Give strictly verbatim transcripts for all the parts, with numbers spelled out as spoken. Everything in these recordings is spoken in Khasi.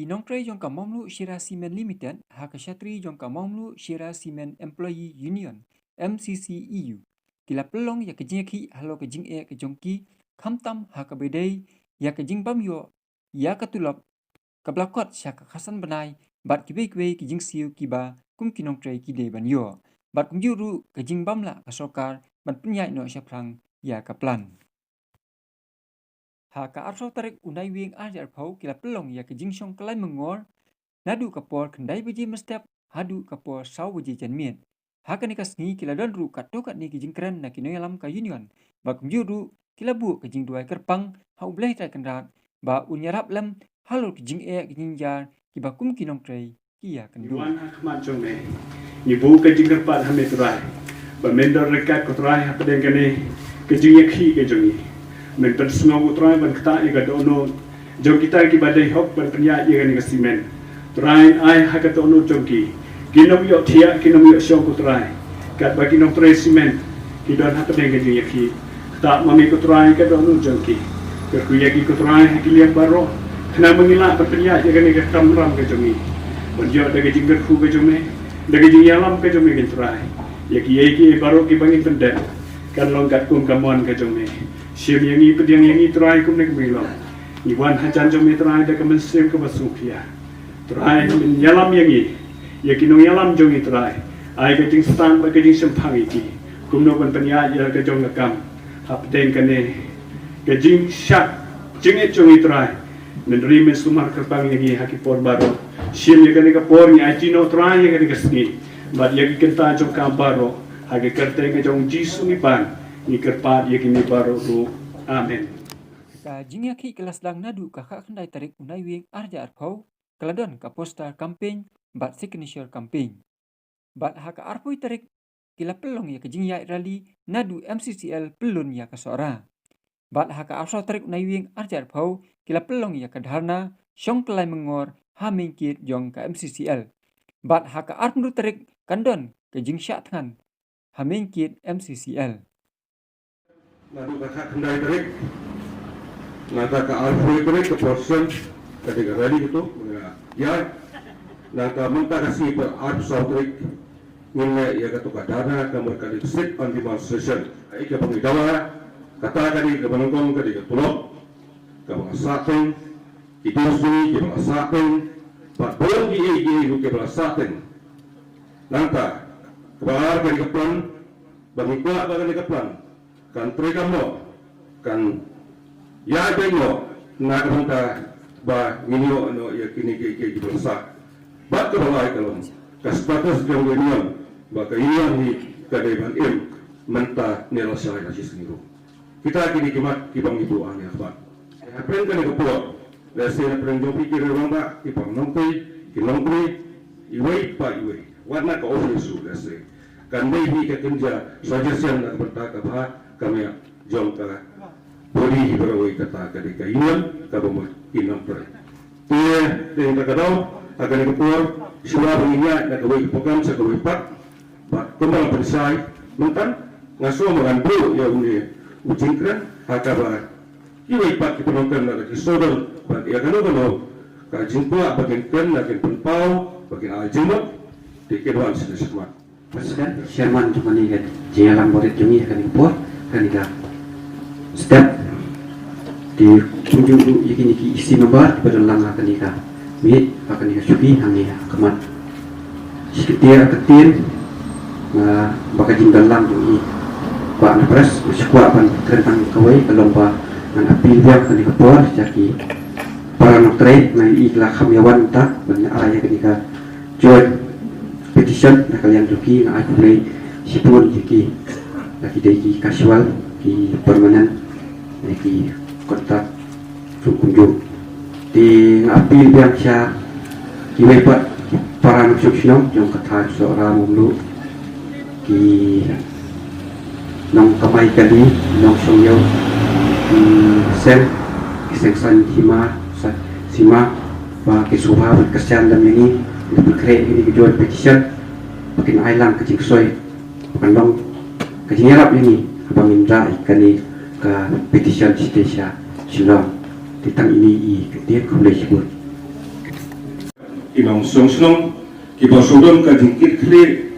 Nongtrei jong ka Mawmluh Shira Cement Limited ha ka shatri jong ka Mawmluh Shira Cement Employee Union, M C C E U, ki la pynlong ïa ka jingïakhih halor ka jingeh ka jong ki, khamtam ha kaba ïadei ïa ka jingbym ïoh ïa ka tulop kaba la kot sha ka khatsan bnai, bad kiwei kiwei ki jingsiew kiba kum ki nongtrei ki dei ban ïoh, bad kumjuh ruh ka jingbym lah ka sorkar ban pynïaid noh shaphrang ïa ka plan. Ha ka arphew tarik u Naiwieng arhajar arphew ki la pynlong ïa ka jingshong kyllai myngor naduh ka por khyndai baje mynstep haduh ka por saw baje janmiet. Ha kane ka sngi ki la don ruh katto katne ki jingkren na ki nongïalam ka union, bad kumjuh ruh ki la buh ka jingduwai kyrpang ha U Blei Trai Kynrad ba un ïarap lem halor ki jingeh ki jingjynjar kiba kum ki nongtrei ki ïa kynduh. Wan ha khmat jong me, ngi buh ka jingkyrpad ha me Trai ba men don ryngkat ko Trai hapdeng kane ka jingïakhih ka jong ngi. Men pynsngew ko Trai ban ktah ïa ka dohnud jong kita kiba dei hok ban pynïaid ïa kane ka simen. Trai, ai ha ka dohnud jong ki, kin ym ïoh thiah, kin ym ïoh shong ko Trai, katba ki nongtrei simen ki don hapdeng ka jingïakhih. Ktah ma me ko Trai ka dohnud jong ki. Kyrkhu ïa ki ko Trai ha ki liang baroh, khnang ba ngin lah ban pynïaid ïa kane ka kamram ka jong ngi ban ïoh da ka jingkyrkhu ka jong me, da ka jingïalam ka jong me ko Trai. Ïa kiei kiei baroh kiba ngin pyndep kan long katkum ka mon ka jong me. Shim ïa ngi, pdiang ïa ngi Trai kumne kumne long. Ngi wan hajan jong me Trai da ka mynsiem kaba sngewkhia. Trai, men ïalam ïa ngi, ïa ki nongïalam jong ngi Trai. Ai ka jingstad bad ka jingshemphang ïa ki kumno ban pynïaid ïa ka jong ka kam hapdeng kane ka jingshad jingeh jong ngi Trai. Men ri men sumar kyrpang ïa ngi ha ki por baroh. Shim ïa kane ka por ngi aiti noh Trai ïa kane ka sngi bad ïa ki kynta jong ka baroh. Ha ka kyrteng ka jong Jisu ngi pan, ngi kyrpad ïa kine baroh ruh. Amen. Ka jingïakhih ka la sdang naduh ka khatkhyndai tarik u Naiwieng arhajar arphew, ka la don ka poster campaign bad signature campaign. Bad ha ka arphew tarik ki la pynlong ïa ka jingïaid rally naduh M C C L Pyllun ïa ka Sohra. Bad ha ka arphew tarik u Naiwieng arhajar arphew ki la pynlong ïa ka dharna shong kyllai myngor ha main gate jong ka M C C L. Bad ha ka arphew tarik kan don ka jingshah thngan ha main gate M C C L. Naduh ka khatkhyndai tarik, nangta ka arphew tarik ka procession, ka dei ka rally kato, nga ïa. Nangta mynta ka sngi ba arphew saw tarik ngin leh ïa kato ka dharna, ka mut ka dei sit-in demonstration. Ïa kaba ngi dawa, kata ka dei kaba nyngkong ka dei ka tulop kaba la sah teng, ki duty kiba la sah teng, bad bun kiei kiei ruh kiba la sah teng. Nangta kaba ar ka dei ka plan, ba ngi kwah ba ka dei ka plan kan treikam noh, kan ïaid beit noh na ka bynta ba ngin ïoh noh ïa kine kiei kiei kiba la sah. Bad kaba lai ka long ka status jong ka union, ba ka union hi ka dei ban im mynta ne lashai la shisngi ruh. Kita kine ki mat kiba ngi buh hangne ha khmat. Hapdeng kane ka por, lehse na pdeng jong phi ki rangbah, ki paralok, ki nongtrei, iwei pa iwei, wat na ka office ruh lehse kan dei hi ka kynja suggestion na ka bynta ka bha ka miat jong ka body hi baroh kawei, kata ka dei ka union kaba mut ki nongtrei. Te teng ka daw ha kane ka por, shuwa ba ngin ïaid na kawei ka program sha kawei pat, bad kumba la pynshai mynta, nga sngew ba ngan buh ïa une u jingkren ha kaba kiwei pat ki pynlong kren la ki sodol bad ïa kano kano ka jingkwah ba kin kren la kin pynpaw, ba kin ai jingmut. Te kin wan sha khmat. President, Chairman jong kane ka jingïalam board jong ngi ha kane ka por, kane ka step. Te kumjuh ruh ïa kine ki E C member kiba don lang ha kane ka miet, ha kane ka shuki hangne ha khmat. Secretary ka ktien, ah, ba ka jingdon lang jong i Bah Nongrep, nga shu kwah ban kren tang kawei, ka long ba ngan appeal biang kane ka por sha ki para nongtrei, nga i la kham ïa wan ta ban ai ïa kane ka joint petition na ka liang jong ki, nga ai khublei shibun ïa ki, la ki dei ki casual, ki permanent, ne ki contract, kumjuh. Te nga appeal biang sha kiwei pat ki para nongshong shnong jong ka thaiñ Sohra Mawmluh, ki nongkamai kali, nongshong ïew, ki seng, ki seng saiñ sima, sa-, sima, ba ki sngewbha ban kyrshan lem ïa ngi, ngi pynkhreh ïa kine ki joint petition, ba kin ai lang ka jingsoi, ba kan long ka jingïarap ïa ngi haba ngin rah ïa kane ka petition shatei sha Shillong. Te tang ine i kyntien, khublei shibun. ki nongshong shnong kiba shu don ka jingkitkhlieh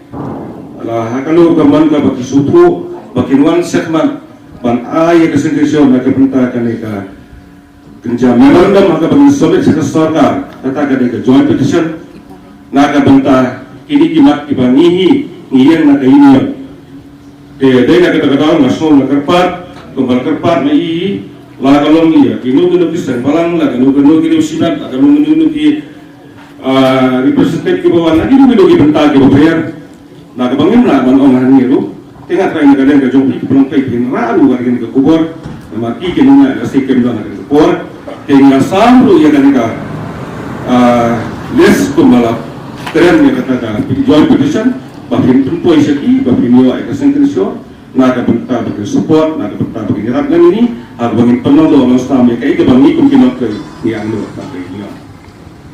la ha kano ka mon kaba ki sngewthuh ba kin wan shakhmat ban ai ïa ka seng ka shnong na ka bynta kane ka kynja memorandum ha kaba ngin submit sha ka sorkar, kata ka dei ka joint petition, na ka bynta kine ki mat kiba ngi hi ngi ïeng na ka union. Te dei na kata ka daw nga sngew nga kyrpad, kumba la kyrpad ma i, la ka long ïa kino kino ki seng balang, la kino kino ki riewshimet, la kino kino ki, ah, representative kiba wan na kino kino ki bynta kiba pher. Na kaba ngim lah ban ong hangne ruh, te nga tharai na ka liang ka jong phi ki paralok phi phin rah ruh ïa kane ka khubor. Namar ki ki nongñiah lehse kim don ha kane ka por. Te nga sam ruh ïa kane ka, ah, list kumba la kren ïa kata ka joint petition ba phin pynpoi sha ki ba phin ïoh ïa ka seng kynshew na ka bynta ba kin support, na ka bynta ba kin ïarap ngi ha kaba ngin pynlong doh long sam ïa kaei kaba ngi kum ki nongtrei ngi angnud ba ngi ïoh.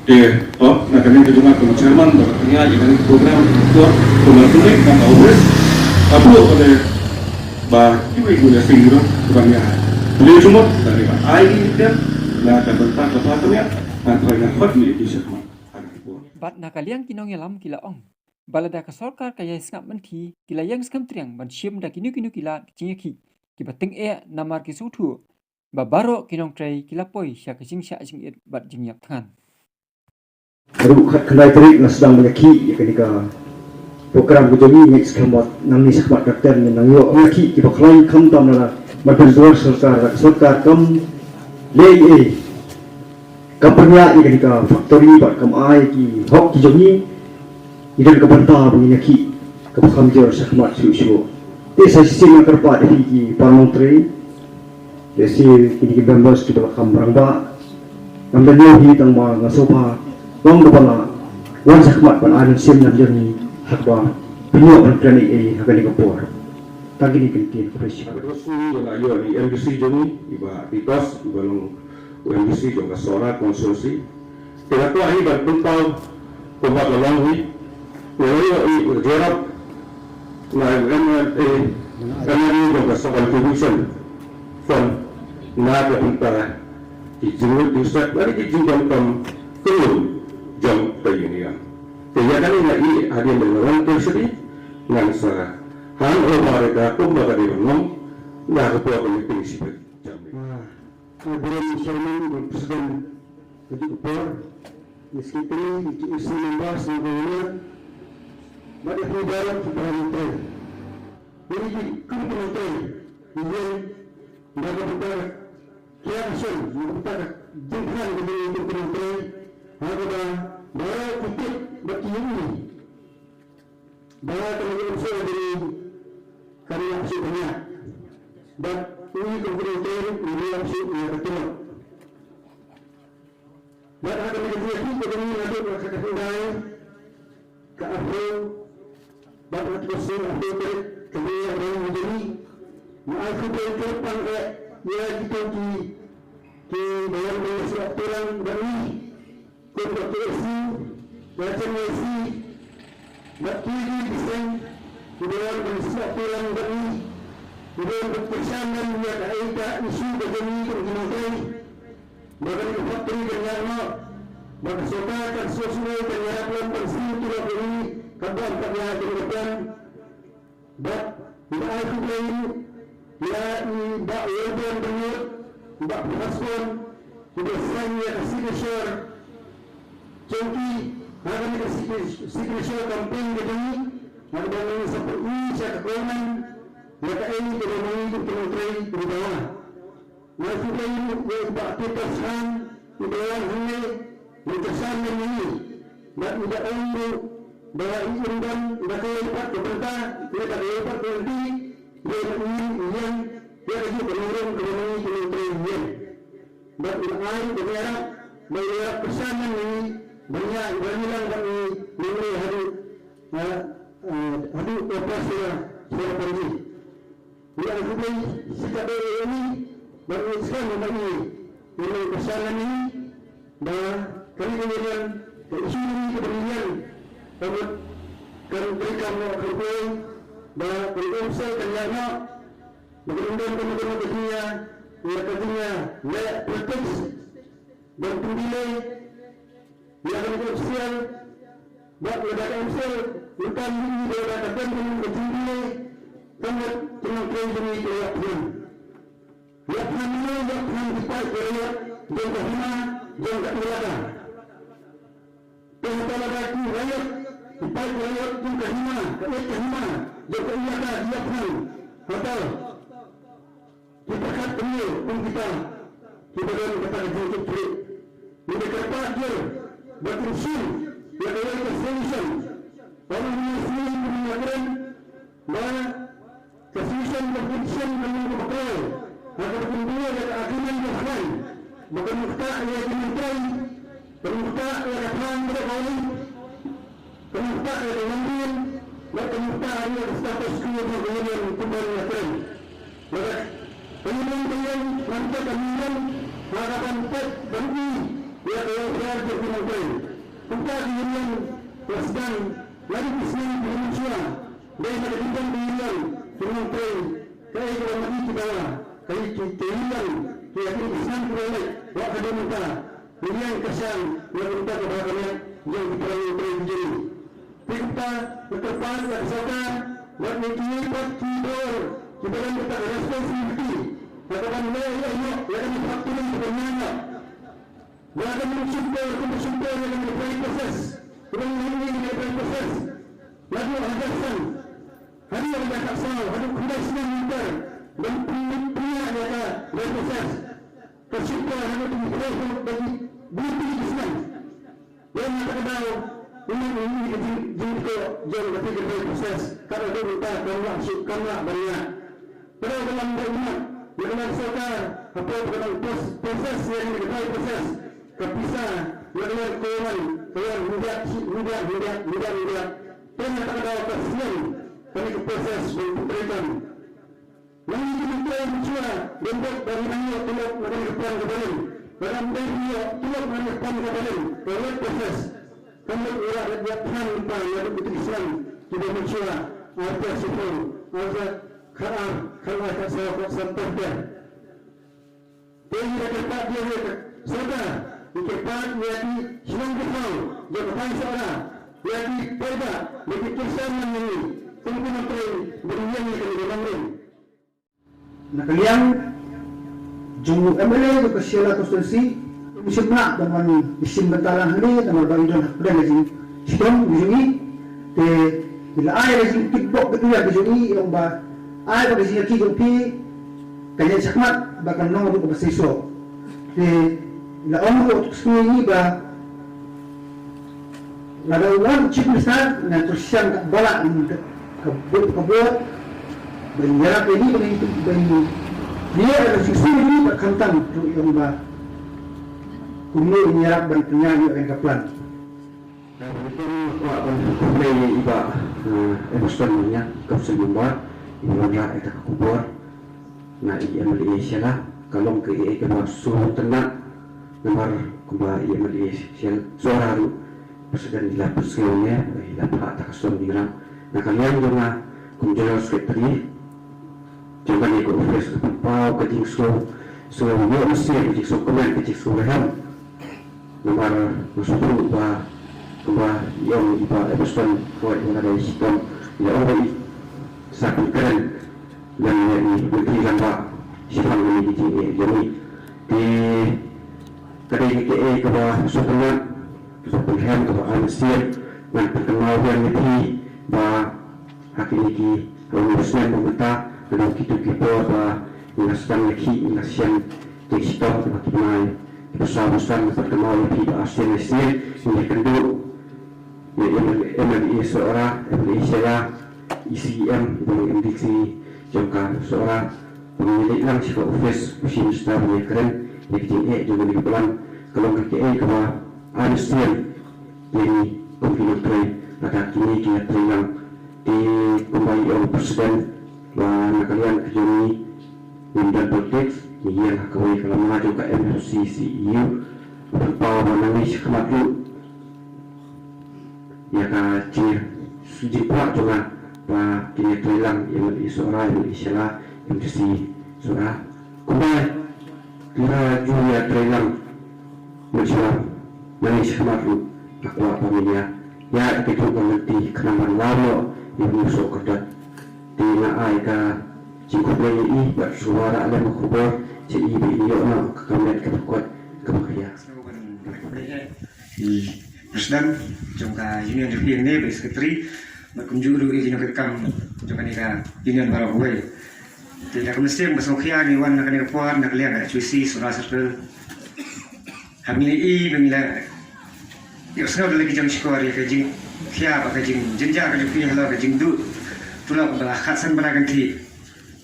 Te to na kane ka jong nga kum chairman ba ka ïa ïa kane ka program ko ko ma tu ne ka office. Abu ko de ba kiwi ko de sing ro ko ba ïa. Te jumut da ni ba ai ni te na ka bynta ka ba tu ne na ka na khot ni ki chairman. Bad na ka liang ki nongïalam ki la ong ba lada ka sorkar ka ïai sngap mynthi ki la ïeng skhem triang ban shim da kino kino ki lad ki jingïakhih kiba tyngeh namar ki sngewthuh ba baroh ki nongtrei ki la poi sha ka jingshah jingit bad jingïap thngan. Ruh khat khyndai tarik nga sdang ban ïakhih ïa kane ka program ka jong ngi, ngeit skhem ba nangne shakhmat ka term ngin nang ïoh ïakhih kiba khlaiñ khamtam na la ban pynduwar sorkar, sorkar kam leh ei ei. Kam pynïaid ïa kane ka factory bad kam ai ki hok ki jong ngi. Ngi don ka bynta ba ngin ïakhih kaba kham jur shakhmat shuh shuh. Te sa shisien nga kyrpad ïa phi ki para nongtrei, lehse kine ki members kiba la kham rangbah. Ngam da ñiew hi tang ba nga sngewbha long kaba la wan shakhmat ban ai mynsiem na jong ngi ha kaba pynïoh ban kren ei ei ha kane ka por. Tang kine ki ktien, khublei shibun. Ka sngi ïa la ïoh i M D C jong ngi i Bah Titos, i ba long u M D C jong ka Sohra constituency. Te nga kwah hi ban pynpaw kumba ka long hi. Nga la ïoh i u jerap na u M L A, M L A jong ka Sohra contribution fund na ka bynta ki jingmut jingsngat na ki jingdonkam kynlun jong ka union. Te ïa kane nga ïoh hadien ba nga long treasury ngan sa hand over ïa ka kumba ka dei ban long na ka por ka meeting shisha. Ah, ah, Chairman, President, ka jingkyrpad, ïa ki secretary, ïa ki E C members, ïa ka union, bad ïa ki baroh ki para nongtrei. Ïa ki kum ki nongtrei, ïa ki da ka bynta ka kiar shen, da ka bynta ka jingthan ka jingkyrpad ka nongtrei, ha kaba baroh ki tip bad ki ïohi. Ba ka nongtrei ka nongtrei kan ïa shu pynïaid. Bad ngi kum ki nongtrei ngi ïa shu ïa ka tulop. Bad ha kane ka jingïakhih ka jong ngi naduh ka khyndai ka April bad ha ka sngi April tarik ka jingïakhih ka jong ngi. Nga ai khublei kyrpang eh ïa kito ki ki ba wan ban sngap turang bad ngi. Kum ka K S U, ka H N Y C, bad ki ki ki seng, ki ba wan ban sngap turang bad ngi, ki ba wan ban kyrshan lem ïa kaei ka issue ka jong ngi kum ki nongtrei. Ba kane ka factory kan ïaid noh, ba ka sorkar kan sngewsynei kan ïarap lem ban siew tulop ïa ngi, ka bym pat ïa kane ka plan. Bad nga ai khublei ruh ïa i Bah Wilborn Bynñiut, i Bah Firstborn, kiba sign ïa ka signature jong ki ha kane ka sign-, signature campaign ka jong ngi, ha kaba ngi sa pyni sha ka government ïa kaei kaba ma ngi kum ki nongtrei ngi dawa. Nga ai khublei ruh ïa i Bah Peter Shan, i ba wan hangne ban kyrshan ïa ngi. Bad i ba ong ruh ba i im don i ba khlaiñ pat ka bynta, i ba khlaiñ pat ka lynti, i ba i im i ïeng ïa kajuh ka nongrim kaba ma ngi ki nongtrei ngi ïeng. Bad i ba ai ruh ka ïarap ba i ïarap kyrshan ïa ngi ban ïa i ba ngi lang bad ngi ngi haduh, eh, eh, haduh ka por sha, sha ka por ngi. Ngi ai khublei shikatdei ïa ngi bad ngi skhem ba ngi ngi long kyrshan ïa ngi ba kane ka union ka issue ngi kaba ngi ïeng ka mut kan treikam noh kan khuid ba kan umsel kan ïaid noh ba kan ym don kano kano ka jingïa ïa ka jingïaleh politics ban pynbilai Ïa kane ka official, bad lada ka official, u tam ni da ka tem ka jingdie, ka mut ki nongtrei jong ngi ki ïa phan. Ïa phan ni, ïa phan ki paid ki raïot jong ka hima, jong ka ilaka. Te hata lada ki raïot, ki paid ki raïot jong ka hima, ka ïeit ka hima jong ka ilaka, ïa phan. Hata ki pyrkhat kumno kum kita kiba don kata ka jingkitkhlieh. Ngi da kyrpad ïa ba kin shim ïa kawei ka solution. Ba ngi sngewthuh ïa kren ba ka solution ba kin shim ka long kaba kloi ha kaba kin buh ïa ka agreement ba khlaiñ ba kan ktah ïa ki myntoi. Kan ktah ïa ka thaiñ ba ka ri, kan ktah ïa ka Union, bad kan ktah ïa ka status quo jong ka Union kumba ngi ïa kren. Bad ka Union ka ïeng, nangta ka Union ha ka ban peit ban i ïa ka welfare jong ki nongtrei. Kumta ka Union ka sdang naduh ki sngi kiba mynshuwa. Dei na ka jingdon ka Union ki nongtrei, kaei kaba ma i ki dawa, kaei ki, ka Union ki ïa ki snam kiba leit, wat haduh mynta. Ngi ïeng kyrshan na ka bynta ka bha ka miat jong ki para nongtrei ki jong ngi. Te kumta nga kyrpad ïa ka sorkar bad ïa kiwei pat ki bor kiba don kata ka responsibility ha kaban leh ïa ïoh ïa kane ka factory kaba ñiah ïoh. Ba kan ym shim por, kum ba shim por ïa kane ka dry process. Kum ba ym shim ïa kane ka dry process. Naduh ha ka san haduh ha ka khatsaw, haduh khyndai snem mynta ban pynïaid ïa ka dry process. Ka shim por haduh ki dry process ba ki bun ki snem. Ïa kata ka daw, ym ïohi ka jing, jingkoh jong kata ka dry process. Ka la dei mynta kam lah shuh, kam lah ban ïa. Ka daw ka lam ba ïa ka lam sorkar hapoh ka dang pros-, process ïa ka dry process. Ka pisa ïa ka lam ko wan ka wan hynriat, hynriat, hynriat, hynriat, hynriat. Te ïa kata ka daw ka snem kane ka process ban pyntrei kam. Ngi ki nongtrei mynshuwa, dang bok ba ngi nang ïoh tulop na kane ka plan ka barim. Ba dang dei ïoh tulop na kane ka plan ka barim. Ka wet process. Ka mut ïa la ïa phan mynta ïa duk ki snem kiba mynshuwa. Arphew shiphew, arphew khatar, khatar khatsaw, khatsan terter. Te ngi la kyrpad ïa ka sorkar, ngi kyrpad ïa ki shnong ki thaw jong ka thaiñ Sohra, ïa ki paidbah, ïa ki kyrshan nongrim, kum ki nongtrei ba ngi ïeng ïa kane ka nongrim. Na ka liang jong u M L A jong ka Shella constituency, um shym lah ban wan ïashim bynta lang hangne namar ba ngi don hapdeng ka jingshitom jong ngi. Te ngi la ai ka jingtip bok ka jong ngi ïa u ba ai ba ka jingïakhih jong phi kan ïaid shakhmat ba kan long ruh kaba seisoh. Te la ong ruh ha ka sngi ba lada u wan u Chief Minister, ngan kyrshan katba lah, ka bor, ka bor ban ïarap ïa ngi, ban ïa, ban ïa, ïa ka jingsngewsih ïa ngi, bad khamtam ruh ïa u ba kumno ngin ïarap ban pynïaid ïa ka plan. Ka bor ka kwah ban khublei ïa i Bah, eh, Everson Mania, Council Member, i ba wanrah ïa kata ka khubor na i M L A Shella, ka long kaei kaba sngewtynnat namar kumba i M L A Shella, Sohra ruh, President i la pynsngew ïa ngi, i la phah ta ka song ngi rang. Na ka liang jong nga kum General Secretary jong kane ka office, nga pynpaw ka jingsngew, sngew ïoh mynsiem, ka jingsngewkmen, ka jingsngewrhem. Namar nga sngewthuh ba kumba i ong i Bah Everson, kawei na ka dei shitom, i la ong ba i sa pynkren lem ïa i Myntri Rangbah shaphang kane ka jingeh jong ngi. Te ka dei kaei kaba sngewtynnat, kaba pynrhem, kaba ai mynsiem. Ngan pynkynmaw biang ïa phi ba ha kine ki, ha une u snem ba mynta, naduh kito ki por ba ngi la sdang ïakhih, ngi la shem jingshitom, kiba ki bnai kiba saw ba san, ngan pynkynmaw ïa phi ba ar sien lai sien ngi ïakynduh ïa i M L A Sohra, M L A Shella, i C E M, i ba long M D C jong ka Sohra, ba ngin ïaleit lang sha ka office u Chief Minister ban ïakren ïa ka jingeh jong kane ka plan. Ka long kaei kaba ai mynsiem ïa ngi kum ki nongtrei, lada kine ki ïatrei lang. Te kumba i ong u President, ba na ka liang ka jong ngi, ngim don politics, ngi ïeng ha kawei ka lamra jong ka M F C C E U. Pynpaw ba nangne shakhmat ruh ïa ka jing, jingkwah jong nga ba kin ïatrei lang, ïa M L A Sohra, ïa M L A Shella, M D C Sohra. Kumba ki la ju ïatrei lang mynshuwa, nangne shakhmat ruh Ka kwah ba ngin ïa ïaid ka jong ka lynti khnang ban law noh ïa u suk ka dot. Te nga ai ka jingkhublei ïa i bad shuwa la lem ka khubor ïa i ba i ïoh noh ka met ka ba kot ka ba khia. I president jong ka union jong phi ne ba secretary bad kumjuh ruh i jong ka kam jong kane ka union baroh kawei. Te da ka mynsiem ba sngewkhia ngi wan na kane ka por na ka liang ka H Y C Sohra Circle. Ha ngi i ba ngi la ïoh sngew da la ki jong shkor ïa ka jingkhia ba ka jingjynjar ka jong phi halor ka jingduh tulop ba la khatsan bnai kan thik.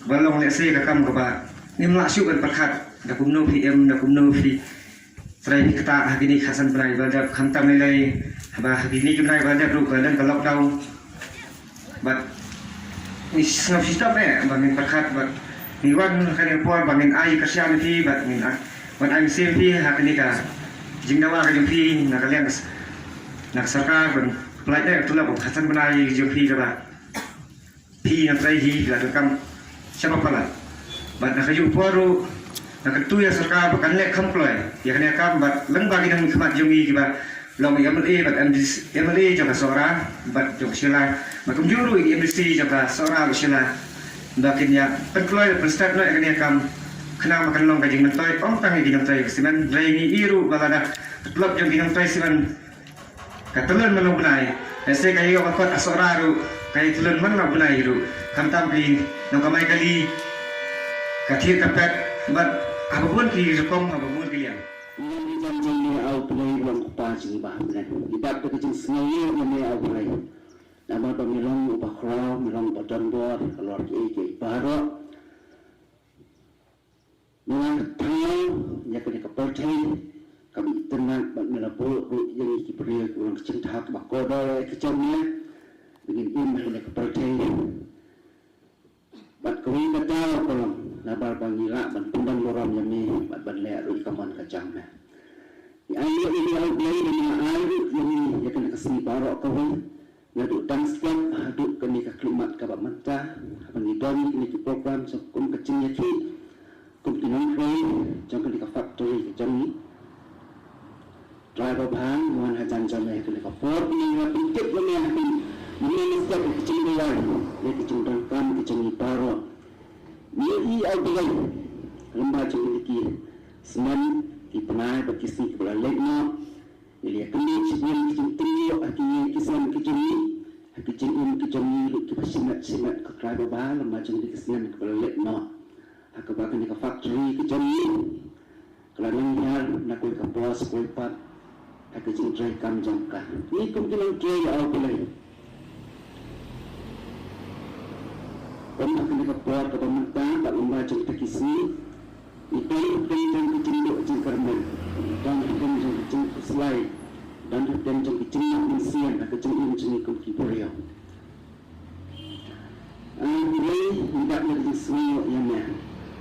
Ba long lehse ka kam kaba ngim lah shuh ban pyrkhat da kumno phi im da kumno phi trei phi ktah ha kine khatsan bnai ba dep khamtam lei lei haba ha kine ki bnai ba dep ruh ka dang ka lockdown. Bad ngi sngap shitom eh ba ngin pyrkhat bad ngi wan ha kane por ba ngin ai kyrshan phi bad ngin ai ban ai mynsiem phi ha kane ka jingdawa ka jong phi na ka liang na ka sorkar ban pynlait eh ka tulop ba khatsan bnai ka jong phi kaba phi nang trei hi la ka kam sha ba palat. Bad na ka juh por ruh na ka tu ïa sorkar ba kan leh kham kloi ïa kane ka kam bad leng ba ki nang khmat jong ngi kiba long i M L A bad M D C, M L A jong ka Sohra bad jong ka Shillai. Bad kumjuh ruh i M D C jong ka Sohra bad Shillai. Ba kin ïa pynkloi bad pynstad noh ïa kane ka kam khnang ba kan long ka jingmyntoi ym tang ïa ki nongtrei simen, hynrei ngi i ruh ba lada ka tulop jong ki nongtrei simen ka tyllen man la u bnai. Lehse ka ïoh ka kot ha Sohra ruh ka ïa tyllen man la u bnai ruh. Khamtam ki nongkamai kali ka thied ka pet bad ha ba bun ki rukom ha ba bun ki liang. Ngi wan ri jan jong me A U Blei long u Kpa jong ngi ba ha bneng. Ngi dap da ka jingsngew ïa me A U Blei. Namar ba me long uba khraw, me long uba don bor halor kiei kiei baroh. Me la thaw ïa kane ka pyrthei kaba itynnat bad me la buh ruh ïa ngi ki briew kiba long ka jingthaw kaba kordor ïa ki jong me ba ngin im ha kane ka pyrthei. Bad kawei ka daw ka long namar ba ngi lah ban pyndon burom ïa me bad ban leh ruh ïa ka mon ka jong me. Ngi ai ïa me A U Blei, me la ai ruh ïa ngi ïa kane ka sngi baroh kawei. Naduh dang step haduh kane ka khyllipmat kaba mynta, haba ngi don kine ki program jong kum ka jingïakhih kum ki nongtrei jong kane ka factory ka jong ngi. Trai babha, ngi wan hajan jong me ha kane ka por, ngi la pyntip ïa me ha kane, ngi la step ïa ka jingduwai ïa ka jingdonkam ka jong ngi baroh. Ngi i A U Blei, lem bad jong ngi ki snem, ki bnai bad ki sngi kiba la leit noh. Ngi la ïakynduh shibun ki jingtynjuh ha ki ïing ki sem ki jong ngi, ha ki jingim ki jong ngi ruh kiba shimet shimet ko Trai Baba, lem bad jong ngi ki snem kiba la leit noh. Ha kaba kane ka factory ka jong ngi ka la nang hiar na kawei ka bor kawei pat ha ka jingtreikam jong ka. Ngi kum ki nongtrei, A U Blei, kum ha kane ka por kaba mynta bad lem bad jong kita ki sngi, ngi don hapdeng jong ka jingduh jingkyrmen, ngi don hapdeng jong ka jingkhuslai, don hapdeng jong ka jingmih mynsiem ha ka jingim jong ngi kum ki briew. A U Blei, ngi dap ïa ka jingsngew ïa me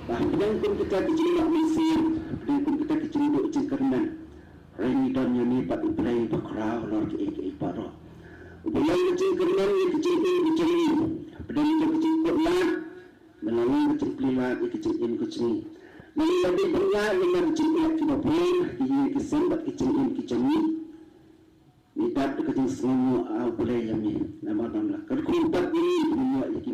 ba hapdeng kum kita ki jingmih mynsiem, hapdeng kum kita ki jingduh jingkyrmen, hynrei ngi don ïa me pat U Blei uba khraw halor kiei kiei baroh. Uba long ka jingkyrmen ïa ka jingim ka jong ngi, hapdeng jong ka jingkut lad, me la long ka jingplie lad ïa ka jingim ka jong ngi. Me la dei ban lad ïa ka jingeh kiba bun ha ki ïing ki sem bad ka jingim ka jong ngi. Ngi dap da ka jingsngewnguh, A U Blei, ïa me namar ba me la kyrkhu pat ïa ngi ban ïoh ïa ki